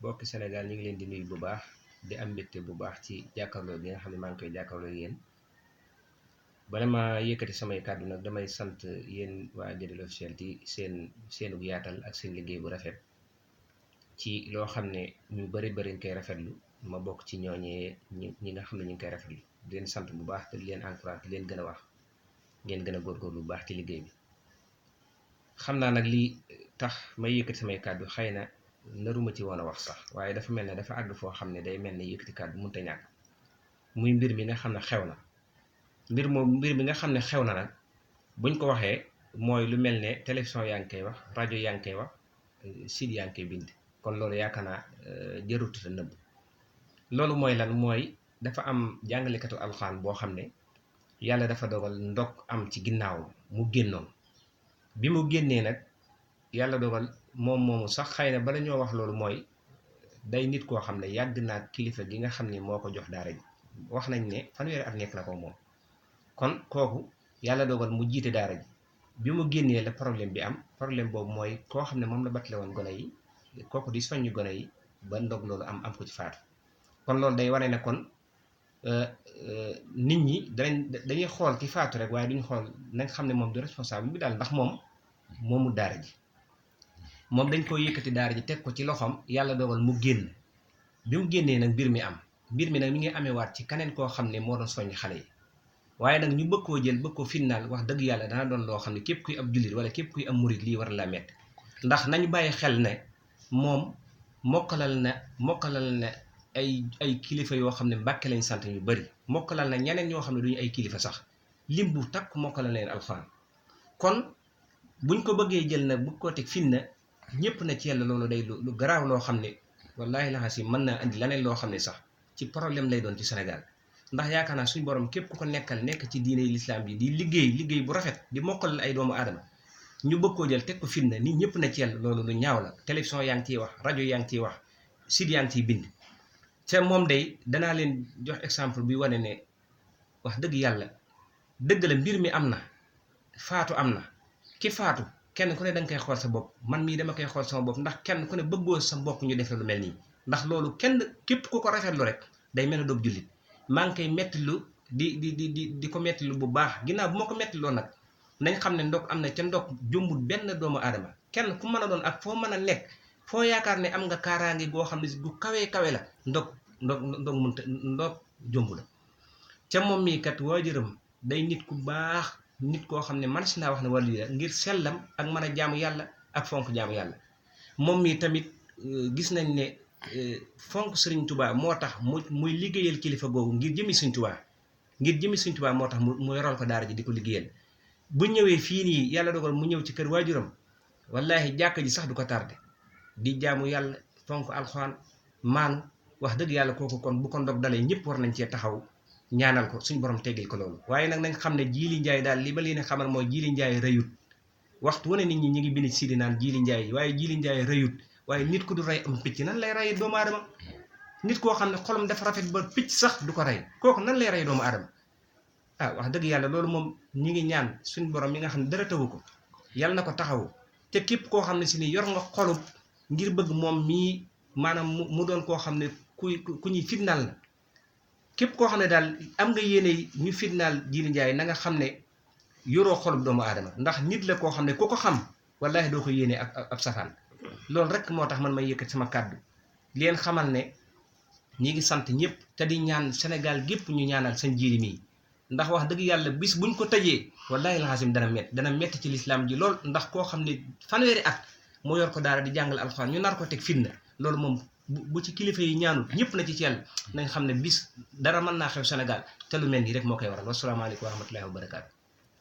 bokki Sénégal ñu ngi leen di nuyu bu baax di am mbégte bu baax ci jàkkaarloo bi nga xam ne maa ngi koy jàkkaarloo yéen bala ma yëkkati samay kàddu nag damay sant yéen waa Guédel officiel ci seenu yaatal ak seen liggéey bu rafet ci loo xam ne ñu bari ñu koy rafetlu ma bokk ci ñooñee ñi nga xam ne ñu ngi koy rafetlu di leen sant bu baax te di leen encourage di leen gën a wax ngeen gën a góorgóorlu bu baax ci liggéey bi. xam naa nag lii tax may yëkkati samay kàddu xëy na naruma ci woon a wax sax waaye dafa mel ne dafa àgg foo xam ne day mel ne yëkkati kàddu mënut a ñàkk muy mbir mi nga xam ne xew na mbir mi nga xam ne xew na nag buñ ko waxee mooy lu mel ne télévision yaa ngi koy wax rajo yaa ngi koy wax site yaa ngi koy bind kon loolu yaakaar naa jërut a nëbb loolu mooy lan mooy dafa am jàngalekatu alxuraan boo xam ne yàlla dafa dogal ndog am ci ginnaaw mu génnoon bi mu génnee nag yàlla dogal moomu sax xëy na bala ñoo wax loolu mooy day nit koo xam ne yàgg naa kilifa gi nga xam ne moo ko jox daara ji wax nañ ne fanweeri at nekk na ko moom kon kooku yàlla dogal mu jiite daara ji bi mu génnee la problème bi am problème boobu mooy koo xam ne moom la battale woon gone yi kooku di soññ gone yi ba ndog loolu am ko ci faatu kon loolu day wane ne kon nit ñi dañuy xool ki faatu rek waaye duñu xool nañ xam ne moom du responsable bi daal ndax moomu daara ji moom dañ ko yëkkati daara ji teg ko ci loxoom yàlla dogal mu génn bi mu génnee nag mbir mi am mbir mi nag mi ngi amee waat ci keneen koo xam ne moo doon soññ xale yi waaye nag ñu bëgg koo jël bëgg ko finnaal wax dëgg yàlla dana doon loo xam ne képp kuy ab jullit wala képp kuy am murit lii war la metti ndax nañu bàyyi xel ne moom mokkalal na ay kilifa yoo xam ne Mbàkke lañ sant ñu bari mokkalal na ñeneen ñoo xam ne duñu ay kilifa sax lim bu takk mokkalal leen alxuraan kon buñ ko bëggee jël nag bu ko teg finna ñëpp na ci yàlla loolu day lu garaaw loo xam ne wallaahi la si mën naa indi leneen loo xam ne sax ci problème lay doon ci Sénégal ndax yaakaar naa suñ borom képp ku ko nekkal nekk ci diine lislaam bi di liggéey bu rafet di mokkal ay doomu aadama ñu bëgg koo jël teg ko finna nit ñëpp na ci yàlla loolu lu ñaaw la télévision yaa ngi ciy wax rajo yaa ngi ciy wax site yaa ngi ciy bind te moom day danaa leen jox exemple bi wane ne wax dëgg yàlla dëgg la mbir mi am na faatu am na ki faatu kenn ku ne danga koy xool sa bopp man mii dama koy xool sama bopp ndax kenn ku ne bëggoo sa mbokk ñu def lu mel nii ndax loolu kenn képp ku ko rafetlu rek day mel ne doob jullit maa ngi koy mettilu di ko mettilu bu baax ginnaaw bu ma ko mettiloo nag nañ xam ne ndog am na ca ndog jombul benn doomu aadama kenn ku mën a doon ak foo mën a nekk foo yaakaar ne am nga kaaraange goo xam ne gu kawe la ndog jombu la ca moom mii kat waajuram day nit ku baax nit koo xam ne man si naa wax ne wàllu la ngir sellam ak mën a jaamu yàlla ak fonk jaamu yàlla moom mii tamit gis nañ ne fonk Sëriñ Tuubaa moo tax muy liggéeyal kilifa googu ngir jëmi Sëriñ Tuubaa moo tax mu yoral ko daara ji di ko liggéeyal bu ñëwee fii nii yàlla dogal mu ñëw ci kër waajuram wallaahi jàkka ji sax du ko tardé di jaamu yàlla fonk alxuraan maanu wax dëgg yàlla kooku kon bu ko ndog dalee ñëpp war nañ cee taxaw ñaanal ko suñ borom teggil ko loolu waaye nag nañ xam ne Djily Ndiaye daal li ba leen xamal mooy Djily Ndiaye rëyut waxtu wane nit ñi ñu ngi bind si di naan Djily Ndiaye waaye Djily Ndiaye rëyut waaye nit ku du rey am picc nan lay rey doomu aadama nit koo xam ne xolam dafa rafet ba picc sax du ko rey kooku nan lay rey doomu aadama wax dëgg yàlla loolu moom ñi ngi ñaan suñ borom mi nga xam ne dara tawu ko yàlla na ko taxawu te képp koo xam ne si ni yor nga xolub ngir bëgg moom mii maanaam mu doon koo xam ne ku ñuy fitnaal la képp koo xam ne daal am nga yéene ñu fitnaal Djily Ndiaye na nga xam ne yoroo xolub doomu aadama ndax nit la koo xam ne ku ko xam wallaahi doo ko yéene ab safaan loolu rek moo tax man may yëkkat sama kàddu leen xamal ne ñi ngi sant ñëpp te di ñaan Sénégal gépp ñu ñaanal seen Djily mii ndax wax dëgg yàlla bis buñ ko tëjee wallaahi alxasim dana metti ci lislaam ji lool ndax koo xam ne fanweeri at moo yor ko daara di jàngal alxuraan ñu nar ko teg fitna loolu moom bu ci kilifa yi ñaanul ñëpp na ci yàlla nañ xam ne bis dara mën naa xew Sénégal te lu mel nii rek moo koy waral wasalaamaaleykum wa rahmatullahi wa barakaatu